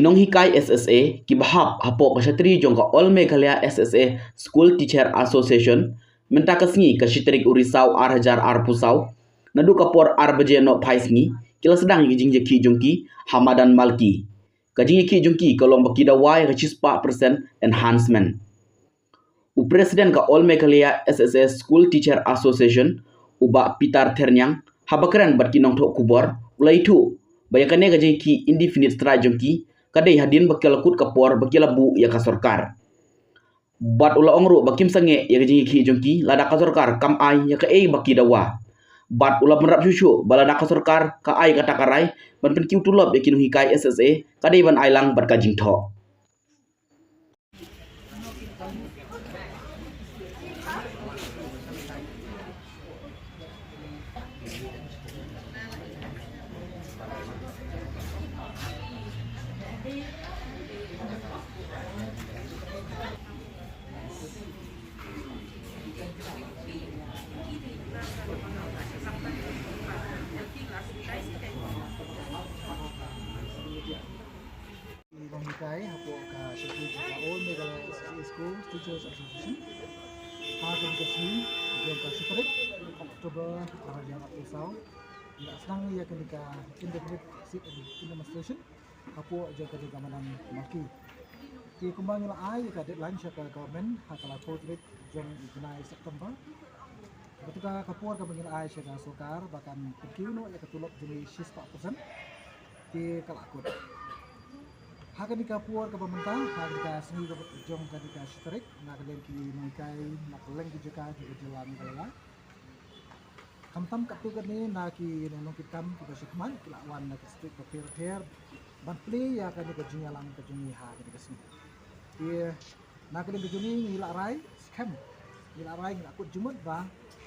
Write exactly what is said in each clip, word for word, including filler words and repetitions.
Nonghikai S S A kiba hap hapoh ka shatri jong ka All Meghalaya S S A School Teacher Association mynta ka sngi ka shi tarik u Risaw ar hajar arphew saw naduh ka por ar baje nohphai sngi ki la sdang ïa ka jingïakhih jong ki ha madan Malki. Ka jingïakhih jong ki ka long ba ki dawa ïa ka shispah percent enhancement. U President ka All Meghalaya S S A School Teacher Association, u Bah Peter Therniang, haba kren bad ki nongthoh khubor, u la ïathuh ba ïa kane ka jingïakhih indefinite strike jong ki ka dei hadien ba ki la kut ka por ba ki la buh ïa ka sorkar. Bad u la ong ruh ba kim sangeh ïa ka jingïakhih jong ki lada ka sorkar kam ai ïa kaei ba ki dawa. Bad u la bynrap shuh shuh ba lada ka sorkar ka ai kata ka rai ban pynkiew tulop ïa ki nonghikai S S A, ka dei ban ai lang bad ka jingthoh. Nonghikai hapoh ka shatri jong ka All Meghalaya S S A School Teachers Association. Ha kane ka sngi jong ka shi tarik October ar hajar arphew saw, ngi la sdang ïa kane ka indefinite sit-in demonstration hapoh jong kane ka madan Malki. Te kumba ngi la ai ïa ka deadline sha ka government ha ka laiphew tarik jong u bnai September, kata ka por kaba ngi la ai sha ka sorkar ba kan pynkiew noh ïa ka tulop jong ngi shispah percent. Te ka la kut. Ha kane ka por kaba mynta, ha kane ka sngi kaba jong kane ka shi tarik, na ka liang ki nonghikai na kylleng ki jaka jong ka jylla Meghalaya, khamtam katto katne na ki nongkitkam kiba shakhmat ki la wan na ki state bapher bapher ban plie ïa kane ka jingïalang ka jong ngi ha kane ka sngi. Te na ka liang ka jong ngi, ngi la rai skhem, ngi la rai, ngi la kut jingmut ba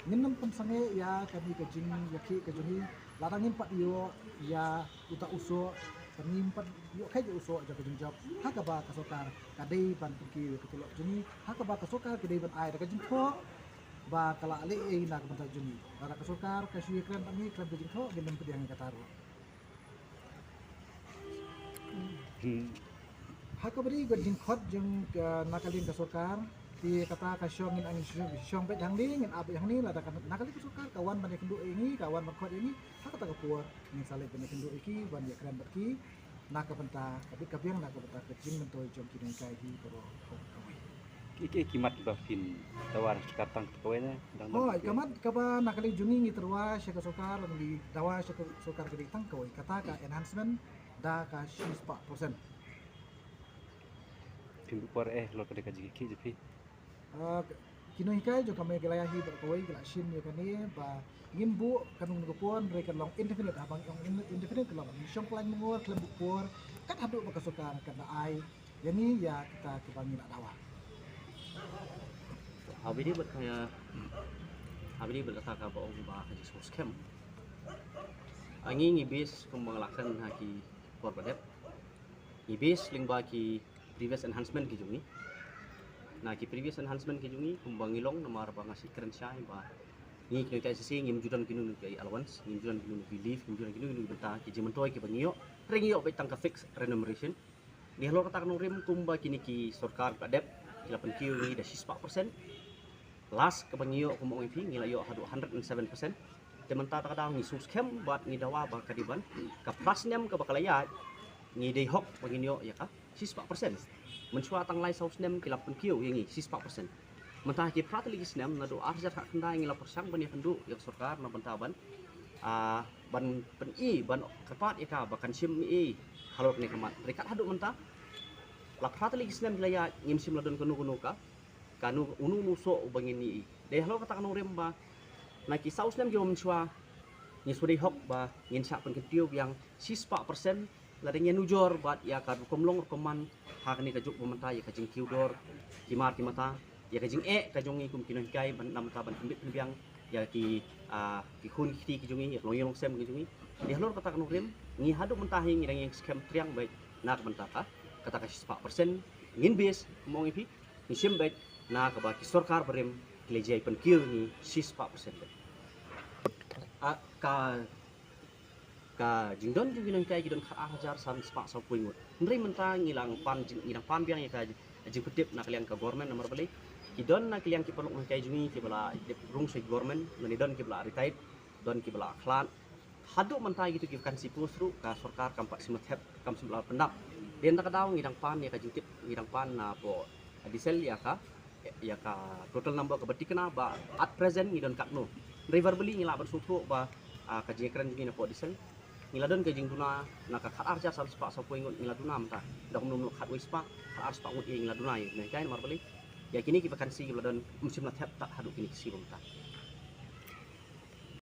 ngin ym pynsangeh ïa kane ka jingïakhih ka jong ngi lada ngim pat ïoh ïa uta u soh, ba ngim pat ïoh kheit ïa u soh jong ka jingjop ha kaba ka sorkar ka dei ban pynkiew ïa ka tulop jong ngi, ha kaba ka sorkar ka dei ban ai da ka jingthoh ba ka la leh ei na ka bynta jong ngi. Lada ka sorkar ka shu ïakren bad ngi khlem ka jingthoh, ngin ym pdiang ïa kata ruh. Hmm. Ha kaba dei ka jingkhot jong ka, na ka liang ka sorkar, te kata ka shong ngin, ngin shong beit hangne, ngin ap beit hangne, lada ka, na ka liang ka sorkar ka wan ban ïakynduh ïa ngi, ka wan ban khot ïa ngi, ha kata ka por ngin sa leit ban ïakynduh ïa ki, ban ïakren bad ki na ka bynta ka bit ka biang, na ka bynta ka jingmyntoi jong ki nonghikai hi baroh kawei. Ki, ki, ki mat kiba phin dawa na ka sorkar tang kawei ne, dang, dang. Oh, kawei. Ka mat kaba na ka liang jong ngi, ngi tyrwa sha ka sorkar, ngi dawa sha ka sorkar ka dei tang kawei, kata ka enhancement da ka shispah percent. Phim buh por eh halor kane ka jingïakhih jong phi? Ah, ki nonghikai jong ka Meghalaya hi baroh kawei ki la shim ïa kane ba ngim buh kano kano ka por, hynrei kan long indefinite, haba ngi ong in-, indefinite ka long ngi shong khlaiñ mangor khlem buh por, kat haduh ba ka sorkar kan da ai ïa ngi ïa kita kiba ngi la dawa. Haba ïadei bad ka, haba ïadei bad kata kaba ong ba ka jingsngewskhem, ngi, ngi base kumba nga la kren ha ki por ba dep. Ngi base lyngba ki previous enhancement ki jong ngi. Na ki previous enhancement ki jong ngi, kumba ngi long, namar ba nga shu kren shai ba ngi ki nonghikai S S A ngim ju don kino kino ki allowance, ngim ju don kino kino ki leave, ngim ju don kino kino ki bynta ki jingmyntoi kiba ngi ïoh, hynrei ngi ïoh beit tang ka fixed remuneration. Te halor kata ka nongrim, kumba kine ki sorkar ba dep ki la pynkiew ïa ngi da shispah percent. Last kaba ngi ïoh, kumba ong ïa phi, ngi la ïoh haduh hundred and seven percent. Te mynta kata ka daw ngi sngewskhem bad ngi dawa ba ka dei ban, ka phra snem kaba ka la ïaid, ngi dei hok ba ngin ïoh ïa ka shispah percent. Mynshuwa tang lai saw snem ki la pynkiew ïa ngi shispah percent. Mynta ki phra tylli ki snem, naduh ar hajar khatkhyndai ngi la pyrshang ban ïakynduh ïa ka sorkar na bynta ban, ah, ban pyni, ban kyrpad ïa ka ba kan shim ei ei halor kane ka mat. Hynrei kat haduh mynta, la phra tylli ki snem ki la ïaid, ngim shym la don kano kano ka, kano, uno uno u soh uba ngin ïohi. Dei halor kata ka nongrim ba na ki saw snem kiba mynshuwa ngi shu dei hok ba ngin shah pynkyntiew biang shispah percent, lada ngi ïanujor bad ïa ka rukom long rukom man ha kane ka juk ba mynta, ïa ka jingkiew dor ki mar ki mata, ïa ka jingeh ka jong ngi kum ki nonghikai ban, na bynta ban pynbit pynbiang ïa ki, ah, ki khun ki kti ki jong ngi, ïa ka longïing longsem ki jong ngi. Dei halor kata ka nongrim, ngi haduh mynta hi ngi dang ïeng skhem triang beit na ka bynta ka, kata ka shispah percent. Ngin base, kumba ong ïa phi, ngi shim beit na kaba ki sorkar barim ki la jia pynkiew ïa ngi shispah percent beit. Ah, ka Ka jingdon jong ki nonghikai ki don khat ar hajar san spah saw phew ngut. Hynrei mynta ngi la pan jing, ngi la pan biang ïa ka jingpyntip na ka liang ka government namar balei ki don na ka liang ki paralok nonghikai jong ngi kiba la dep rung sha government, lane don kiba la retired, don kiba la khlad. Haduh mynta kito ki vacancy post ruh ka sorkar kam pat shim la thep, kam shim la pyndap. Dei na ka daw ngi dang pan ïa ka jingtip, ngi dang pan na poh Adisel ïa ka, ïa ka total number kaba thikna ba at present ngi don katno. Hynrei verbally ngi la ban sngewthuh ba, ah, ka jingkren jong ngi na poh Adisel ngi la don ka jingduna na ka khat ar hajar san spah saw phew ngut ngi la duna mynta. Da kumno kumno khatwei spah, khat ar spah ngut ïa ngi la duna ïa ngi, namar balei ïa kine ki vacancy kiba la don ym shim la thep tad haduh kine ki sngi ba mynta.